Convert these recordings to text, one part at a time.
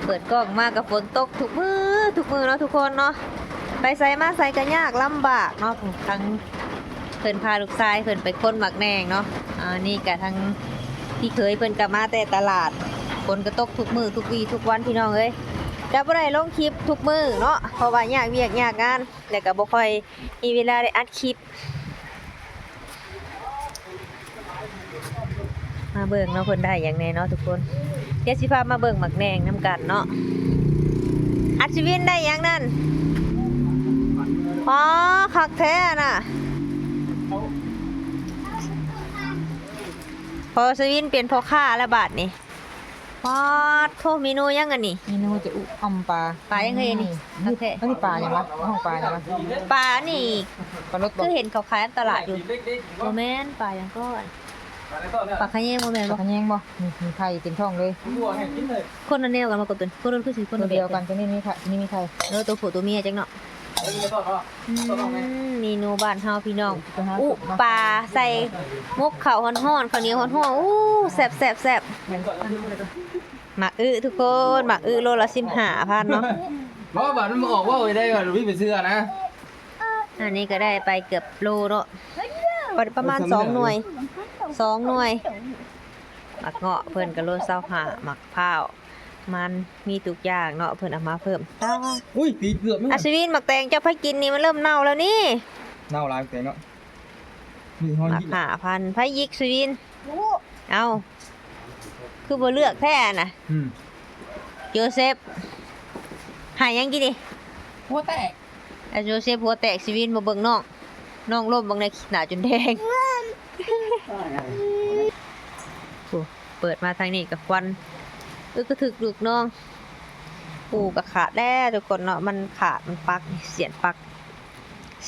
ເປີດກ້ອງມາກໍຝົນຕົກທຸກມື້ ທຸກມື້ເນາະທຸກຄົນເນາະ. ໄປໃສມາໃສກໍຍາກລຳບາກເນາະ. ທັງເພິ່ນພາລູກຊາຍເພິ່ນໄປຂົນໝາກແໜງເນາະ. ອັນນີ້ກໍທັງພີ່ເຂີຍເພິ່ນກໍມາແຕ່ຕະຫຼາດ. ຝົນກໍຕົກທຸກມື້ທຸກວີທຸກວັນພີ່ນ້ອງເອີຍ. ກໍບໍ່ໄດ້ລົງຄລິບທຸກມື້ເນາະ ເພາະວ່າຍາກວຽກຍາກງານ ແລ້ວກໍບໍ່ຄ່ອຍມີເວລາໄດ້ອັດຄລິບ. ມາເບິ່ງເນາະ ເພິ່ນໄດ້ຫຍັງແດ່ເນາະທຸກຄົນ. ດຽວຊິພາມາເບິ່ງໝາກແໜງນຳກັນເນາະ. ອັດສະວິນໄດ້ຫຍັງນັ້ນ? ອໍ ຄັກແທ້ນະ. ພໍສະວິນເປັນພໍ່ຄ້າແລ້ວບາດນີ້. ປາດໂທ້ ເມນູຫຍັງອັນນີ້? ເມນູຈະອຸອ່ອມປາ. ປາຫຍັງເອີຍນີ້? ອັນນີ້ປາຫຍັງວະ? ຫ້ອງປາຫຍັງວະ? ປາອັນນີ້ ປາລົດບໍ່? ຄືເຫັນເຂົາຂາຍຕະຫຼາດຢູ່. ບໍ່ແມ່ນ ປາຫຍັງກໍ ປາຂະແຍງບໍ່ແມ່ນບໍ່? ປາຂະແຍງບໍ່? ມີ ມີໄຂ່ເຕັມທ້ອງເລີຍ. ຄົນລະແນວກັນມາກວດຕົວ ຄົນລະຄືຊິຄົນລະແບບກັນ. ຕົວດຽວກັນ ຕົວນີ້ມີໄຂ່ ມີໄຂ່. ເອີ ຕົວຜູ້ຕົວເມຍຈັກເນາະ. ອືມ ເມນູບ້ານເຮົາພີ່ນ້ອງ. ອຸປາໃສ່ໝົກເຂົ້າຮ້ອນໆ ເຂົ້າໜຽວຮ້ອນໆ. ອູ້ ແຊບໆໆ. ໝາກອຶທຸກຄົນ ໝາກອຶໂລລະສິບຫ້າພັນເນາະ. ບໍ່ ບາດມັນບໍ່ອອກ ເວົ້າໄດ້ວ່າບໍ່ມີໃຜເຊື່ອນະ. ອັນນີ້ກໍໄດ້ໄປເກືອບໂລເນາະ ປະ ປະມານສອງໜ່ວຍ ສອງໜ່ວຍ. ໝາກເງາະເພິ່ນກໍໂລຊາວຫ້າ ໝາກພ້າວ ມັນມີທຸກຢ່າງເນາະ ເພິ່ນເອົາມາເພີ່ມ. ອຸ້ຍ ຕີເກືອບ. ອັດສະວິນ ໝາກແຕງເຈົ້າໃຜກິນນີ້ ມັນເລີ່ມເນົ່າແລ້ວນີ້. ເນົ່າຫຼາຍແຕງເນາະ. ໝາກຫ້າພັນ ໃຜຢິກສະວິນ? ເອົ້າ ຄືບໍ່ເລືອກແທ້ນະ? ອືມ ໂຈເຊັບ ໃຫ້ຫຍັງກິນນີ້? ຫົວແຕກ. ອາ ໂຈເຊັບຫົວແຕກ ຊີວິນບໍ່ເບິ່ງນ້ອງ ນ້ອງລົ້ມເບິ່ງແດ່ ໜ້າຈົນແດງ. ໂອ້ ເປີດມາທາງນີ້ກໍຄວັນ ອຶກກະທຶກລູກນ້ອງ. ອູກໍຂາດແລ້ວທຸກຄົນເນາະ ມັນຂາດ ມັນປັກ ສຽນປັກ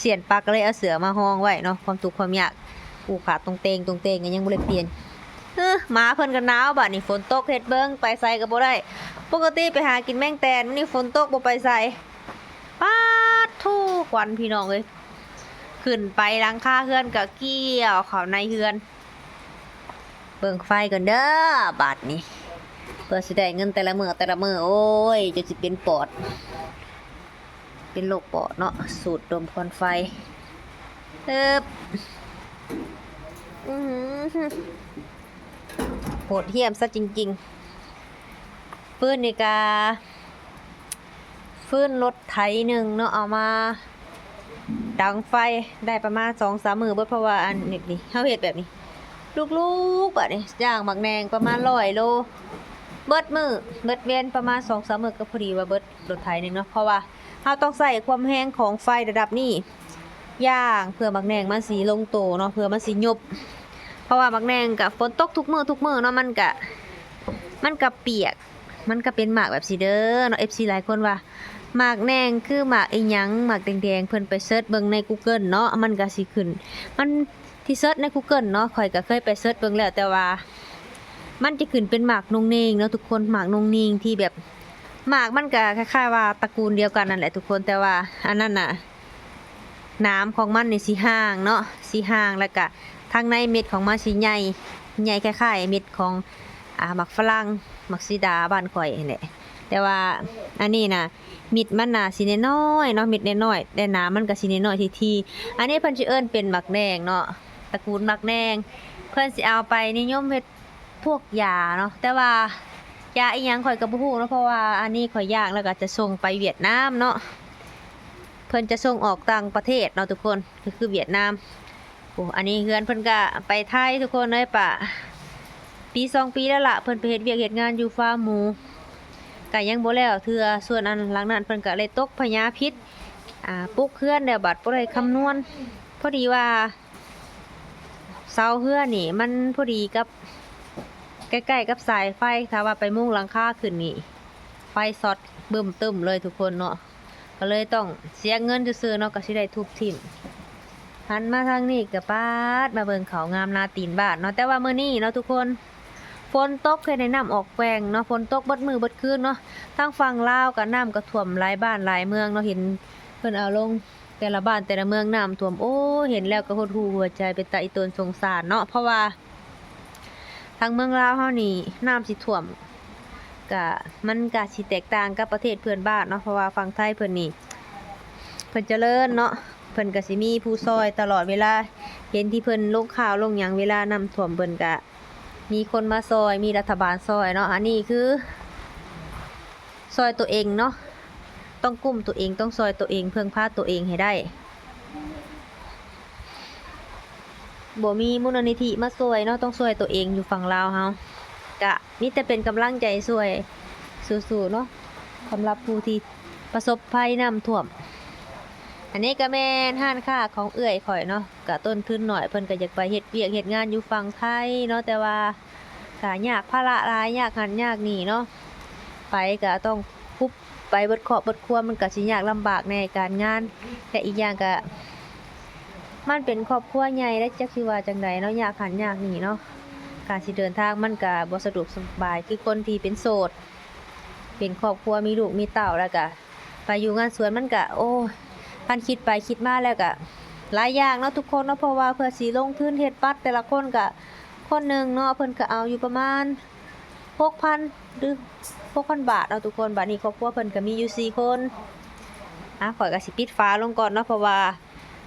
ສຽນປັກ ກໍເລີຍເອົາເສື້ອມາຮອງໄວ້ເນາະ ຄວາມທຸກຄວາມຍາກ. ປູຂາດຕົງເຕງຕົງເຕງ ກໍຍັງບໍ່ໄດ້ປ່ຽນ. ເອີ ໝາເພິ່ນກໍໜາວ ບາດນີ້ຝົນຕົກເຮັດເບິ່ງ ໄປໃສກໍບໍ່ໄດ້. ປົກກະຕິໄປຫາກິນແມງແຕນ ມື້ນີ້ຝົນຕົກບໍ່ໄປໃສ. ປາດໂທ້ ຄວັນພີ່ນ້ອງເອີຍ ຂຶ້ນໄປຫຼັງຄາເຮືອນກໍກ່ຽວເຂົ້າໃນເຮືອນ. ເບິ່ງໄຟກ່ອນເດີ ບາດນີ້ ເພື່ອຊິໄດ້ເງິນແຕ່ລະມື້ແຕ່ລະມື້. ໂອ້ຍ ຈົນຊິເປັນປອດ ເປັນໂລກປອດເນາະ ສູດດົມຄວັນໄຟ. ເອີບ ອືຫື ໂຫດຫ້ຽມຊະຈິງໆ. ຟືນນີ້ກະ ຟືນລົດໄຖໜຶ່ງເນາະ ເອົາມາດັງໄຟໄດ້ປະມານສອງສາມມື້ເບິດ ເພາະວ່າອັນນີ້ ເຮົາເຮັດແບບນີ້ ລູກໆ ບາດນີ້ ຍ່າງໝາກແໜງປະມານຮ້ອຍໂລ ເບິດມື້ເບິດເວັນ ປະມານສອງສາມມື້ ກໍພໍດີວ່າເບິດລົດໄຖໜຶ່ງເນາະ. ເພາະວ່າເຮົາຕ້ອງໃຊ້ຄວາມແຮງຂອງໄຟລະດັບນີ້ ຢ່າງເພື່ອໝາກແໜງມັນຊິລົງໂຕເນາະ ເພື່ອມັນຊິຍົບ ເພາະວ່າໝາກແໜງກະຝົນຕົກທຸກມື້ທຸກມື້ເນາະ ມັນກະ ມັນກະປຽກ ມັນກະເປັນໝາກແບບຊີ້ເດີເນາະ. ເອັຟຊີຫຼາຍຄົນວ່າ ໝາກແໜງຄືໝາກອີ່ຫຍັງ ໝາກແດງໆ ເພິ່ນໄປເສີດເບິ່ງໃນກູເກີນເນາະ ມັນກະຊິຂຶ້ນ ມັນທີ່ເສີດໃນກູເກີນເນາະ ຂ້ອຍກະເຄີຍໄປເສີດເບິ່ງແລ້ວ ແຕ່ວ່າມັນຈະຂຶ້ນເປັນໝາກນົງເນງເນາະທຸກຄົນ ໝາກນົງເນງທີ່ແບບ ໝາກມັນກະຄ້າຍໆວ່າຕະກູນດຽວກັນນັ້ນແຫຼະທຸກຄົນ ແຕ່ວ່າອັນນັ້ນນະ ໜາມຂອງມັນນີ້ຊິຫ່າງເນາະ ຊິຫ່າງ ແລ້ວກະທາງໃນເມັດຂອງມັນຊິໃຫຍ່ ໃຫຍ່ຄ້າຍໆເມັດຂອງ ອ່າ ໝາກຝຣັ່ງ ໝາກສີດາບ້ານຂ້ອຍຫັ້ນແຫຼະ. ແຕ່ວ່າອັນນີ້ນະ ເມັດມັນນະຊິນ້ອຍໆເນາະ ເມັດນ້ອຍໆ ແຕ່ໜາມມັນກະຊິນ້ອຍໆທີໆ. ອັນນີ້ເພິ່ນຊິເອີ້ນເປັນໝາກແໜງເນາະ ຕະກູນໝາກແໜງ ເພິ່ນຊິເອົາໄປນິຍົມເຮັດ ພວກຢາເນາະ ແຕ່ວ່າຢາອີ່ຫຍັງຂ້ອຍກໍບໍ່ຮູ້ເນາະ ເພາະວ່າອັນນີ້ຂ້ອຍຍ່າງ ແລ້ວກໍຈະສົ່ງໄປຫວຽດນາມເນາະ ເພິ່ນຈະສົ່ງອອກຕ່າງປະເທດເນາະທຸກຄົນ ກໍຄືຫວຽດນາມ. ໂອ້ ອັນນີ້ເຮືອນເພິ່ນກໍໄປໄທທຸກຄົນເອີຍ ປະ ປີສອງປີແລ້ວລະ ເພິ່ນໄປເຮັດວຽກເຮັດງານຢູ່ຟາມໝູ ກໍຍັງບໍ່ແລ້ວເທື່ອ. ສ່ວນອັນຫຼັງນັ້ນເພິ່ນກໍເລີຍຕົກພະຍາພິດ ອ່າ ປຸກເຮືອນແລ້ວບັດບໍ່ໄດ້ຄຳນວນ ພໍດີວ່າ ເສົາເຮືອນນີ້ມັນພໍດີກັບ ໃກ້ໆກັບສາຍໄຟ ຖ້າວ່າໄປມຸງຫຼັງຄາຂຶ້ນນີ້ ໄຟຊັອດບຶ້ມຕຶ້ມເລີຍທຸກຄົນເນາະ ກໍເລີຍຕ້ອງເສຍເງິນຊື່ໆເນາະ ກໍຊິໄດ້ທຸບຖິ້ມ. ຫັນມາທາງນີ້ກໍປາດ ມາເບິ່ງເຂົ້າງາມນາຕີນບ້ານເນາະ ແຕ່ວ່າມື້ນີ້ເນາະທຸກຄົນ ຝົນຕົກເຮັດໃຫ້ນ້ຳອອກແກວ່ງເນາະ ຝົນຕົກເບິດມື້ເບິດຄືນເນາະ. ທາງຝັ່ງລາວກໍນ້ຳກໍຖ້ວມຫຼາຍບ້ານຫຼາຍເມືອງເນາະ ເຫັນເພິ່ນເອົາລົງ ແຕ່ລະບ້ານແຕ່ລະເມືອງນ້ຳຖ້ວມ ໂອ້ຍ ເຫັນແລ້ວກໍຫົດຫູ່ຫົວໃຈ ເປັນຕາອີ່ຕົນສົງສານເນາະ ເພາະວ່າທາງເມືອງລາວເຮົານີ້ນ້ຳຊິຖ້ວມ ກະ ມັນກະຊິແຕກຕ່າງກັບປະເທດເພື່ອນບ້ານເນາະ ເພາະວ່າຝັ່ງໄທເພິ່ນນີ້ ເພິ່ນຈະເລີນເນາະ ເພິ່ນກະຊິມີຜູ້ຊ່ອຍຕະຫຼອດເວລາ. ເຫັນທີ່ເພິ່ນລົງຂ່າວລົງຫຍັງ ເວລານ້ຳຖ້ວມເພິ່ນກະມີຄົນມາຊ່ອຍ ມີລັດຖະບານຊ່ອຍເນາະ. ອັນນີ້ຄືຊ່ອຍຕົວເອງເນາະ ຕ້ອງກຸ້ມຕົວເອງ ຕ້ອງຊ່ອຍຕົວເອງ ເພິ່ງພາຕົວເອງໃຫ້ໄດ້. ບໍ່ມີມູນນິທິມາຊ່ວຍເນາະ ຕ້ອງຊ່ວຍຕົວເອງຢູ່ຝັ່ງລາວເຮົາ. ກະມີແຕ່ເປັນກຳລັງໃຈຊ່ວຍ ສູ້ໆເນາະ ສຳລັບຜູ້ທີ່ປະສົບໄພນ້ຳຖ້ວມ. ອັນນີ້ກະແມ່ນຮ້ານຄ້າຂອງເອື້ອຍຂ້ອຍເນາະ ກະຕົ້ນທຶນໜ້ອຍ ເພິ່ນກະຢາກໄປເຮັດວຽກເຮັດງານຢູ່ຝັ່ງໄທເນາະ ແຕ່ວ່າ ກະຍາກພາລະຫຼາຍ ຍາກຫັ້ນຍາກນີ້ເນາະ ໄປກະຕ້ອງຄຸບໄປເບິດຄອບເບິດຄົວ ມັນກະຊິຍາກລຳບາກແດ່ການງານ ແລະ ອີກຢ່າງກະ ມັນເປັນຄອບຄົວໃຫຍ່ ແລະ ຈັກຊິວ່າຈັ່ງໃດເນາະ ຍາກຫັ້ນຍາກນີ້ເນາະ ການຊິເດີນທາງມັນກະບໍ່ສະດວກສະບາຍ ຄືຄົນທີ່ເປັນໂສດ ເປັນຄອບຄົວ ມີລູກມີເຕົ້າ ແລ້ວກະໄປຢູ່ງານສວນ ມັນກະ ໂອ້ຍ ຄັນຄິດໄປຄິດມາແລ້ວກະຫຼາຍຢ່າງເນາະທຸກຄົນເນາະ ເພາະວ່າເພື່ອຊິລົງທຶນເຮັດບັດແຕ່ລະຄົນກະ ຄົນໜຶ່ງເນາະ ເພິ່ນກະເອົາຢູ່ປະມານຫົກພັນ ຫຼື ຫົກພັນບາດເນາະທຸກຄົນ. ບາດນີ້ຄອບຄົວເພິ່ນກະມີຢູ່ສີ່ຄົນ. ອາ ຂ້ອຍກະຊິປິດຝາລົງກ່ອນເນາະ ເພາະວ່າ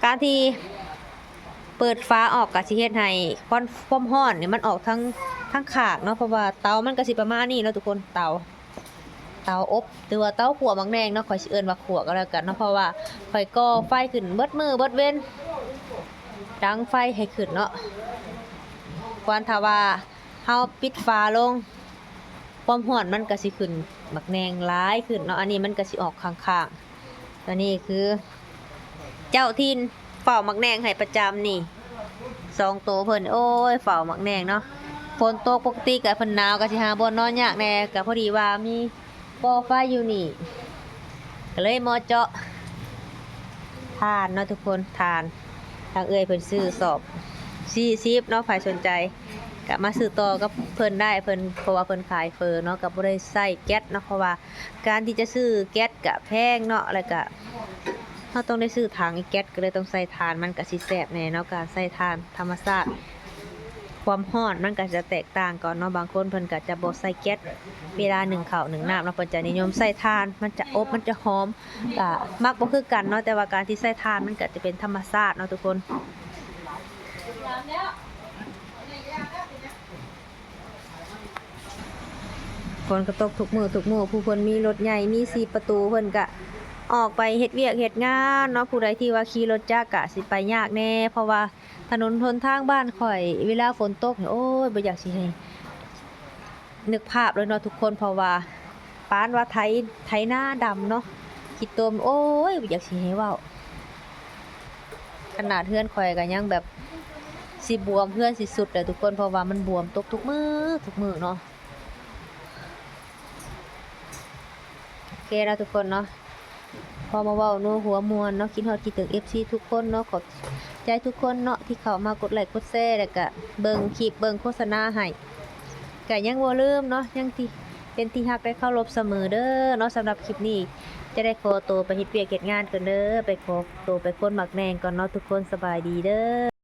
ການທີ່ເປີດຝາອອກກະຊິເຮັດໃຫ້ຄວັນ ຄວາມຮ້ອນນີ້ມັນອອກທາງ ທາງຂ້າງເນາະ ເພາະວ່າເຕົາມັນກະຊິປະມານນີ້ເນາະທຸກຄົນ ເຕົາ ເຕົາອົບ ຫຼືວ່າເຕົາຂົ້ວໝາກແໜ່ງເນາະ ຂ້ອຍຊິເອີ້ນວ່າຂົ້ວກໍແລ້ວກັນເນາະ ເພາະວ່າຂ້ອຍກໍ່ໄຟຂຶ້ນເບິດມື້ເບິດເວັນ ດັງໄຟໃຫ້ຂຶ້ນເນາະ. ຄວນຖ້າວ່າເຮົາປິດຝາລົງ ຄວາມຮ້ອນມັນກະຊິຂຶ້ນ ໝາກແໜ່ງຫຼາຍຂຶ້ນເນາະ ອັນນີ້ມັນກະຊິອອກຂ້າງໆ. ອັນນີ້ຄືເຈົ້າຖິ່ນເຝົ້າໝາກແໜ່ງໃຫ້ປະຈຳນີ້ ສອງໂຕເພິ່ນ ໂອ້ຍ ເຝົ້າໝາກແໜ່ງເນາະ. ຝົນຕົກປົກກະຕິກະເພິ່ນໜາວກະຊິຫາບ່ອນນອນຍາກແດ່ ກະພໍດີວ່າມີກໍ່ໄຟຢູ່ນີ້ ກະເລີຍເໝາະເຈາະຖ່ານເນາະທຸກຄົນ ຖ່ານ ທາງເອື້ອຍເພິ່ນຊື້ສອບສີ່ສິບເນາະ ໃຜສົນໃຈກະມາຊື້ຕໍ່ກັບເພິ່ນໄດ້ ເພິ່ນ ເພາະວ່າເພິ່ນຂາຍເຝີເນາະ ກະບໍ່ໄດ້ໃຊ້ແກັສເນາະ ເພາະວ່າ ການທີ່ຈະຊື້ແກັສກະແພງເນາະ ແລ້ວກະເຮົາຕ້ອງໄດ້ຊື້ຖັງແກັສ ກໍເລີຍຕ້ອງໃສ່ຖ່ານ ມັນກະຊິແຊບແດ່ເນາະ ການໃສ່ຖ່ານທຳມະຊາດ ຄວາມຮ້ອນມັນກະຈະແຕກຕ່າງກັນເນາະ. ບາງຄົນເພິ່ນກະຈະບໍ່ໃສ່ແກັສ ເວລາໜຶ້ງເຂົ້າໜຶ້ງນ້ຳເນາະ ເພິ່ນຈະນິຍົມໃສ່ຖ່ານ ມັນຈະອົບ ມັນຈະຫອມ ກະມັກບໍ່ຄືກັນເນາະ ແຕ່ວ່າການທີ່ໃສ່ຖ່ານມັນກະຈະເປັນທຳມະຊາດເນາະທຸກຄົນ. ຝົນກະຕົກທຸກມື້ທຸກມື້ ຜູ້ເພິ່ນມີລົດໃຫຍ່ ມີສີ່ປະຕູ ເພິ່ນກະອອກໄປເຮັດວຽກເຮັດງານເນາະ. ຜູ້ໃດທີ່ວ່າຂີ່ລົດຈັກກະຊິໄປຍາກແດ່ ເພາະວ່າຖະໜົນຫົນທາງບ້ານຂ້ອຍ ເວລາຝົນຕົກນີ້ ໂອ້ຍ ບໍ່ຢາກຊິໃຫ້ນຶກພາບເລີຍເນາະທຸກຄົນ ເພາະວ່າປານວ່າໄຖ ໄຖນາດຳເນາະ ຂີ້ຕົມ ໂອ້ຍ ບໍ່ຢາກຊິໃຫ້ເວົ້າ. ຂະໜາດເຮືອນຂ້ອຍກະຍັງແບບຊິບວມ ເຮືອນຊິຊຸດແຫຼະທຸກຄົນ ເພາະວ່າມັນບວມ ຕົກທຸກມື້ທຸກມື້ເນາະ. ໂອເຄເນາະທຸກຄົນເນາະ ພໍມາເວົ້ານົວຫົວມ່ວນເນາະ ຄິດຮອດຄິດເຖິງເອັຟຊີທຸກຄົນເນາະ. ຂອບໃຈທຸກຄົນເນາະ ທີ່ເຂົ້າມາກົດໄລກົດແຊ ແລ້ວກະເບິ່ງຄລິບ ເບິ່ງໂຄສະນາໃຫ້ ກະຍັງບໍ່ລືມເນາະ ຍັງທີ່ເປັນທີ່ຮັກ ແລະ ເຄົາລົບສະເໝີເດີເນາະ. ສຳລັບຄລິບນີ້ຈະໄດ້ຂໍໂຕໄປເຮັດວຽກເຮັດງານກ່ອນເດີ ໄປຂໍໂຕໄປຄົນໝາກແໜ່ງກ່ອນເນາະທຸກຄົນ. ສະບາຍດີເດີ.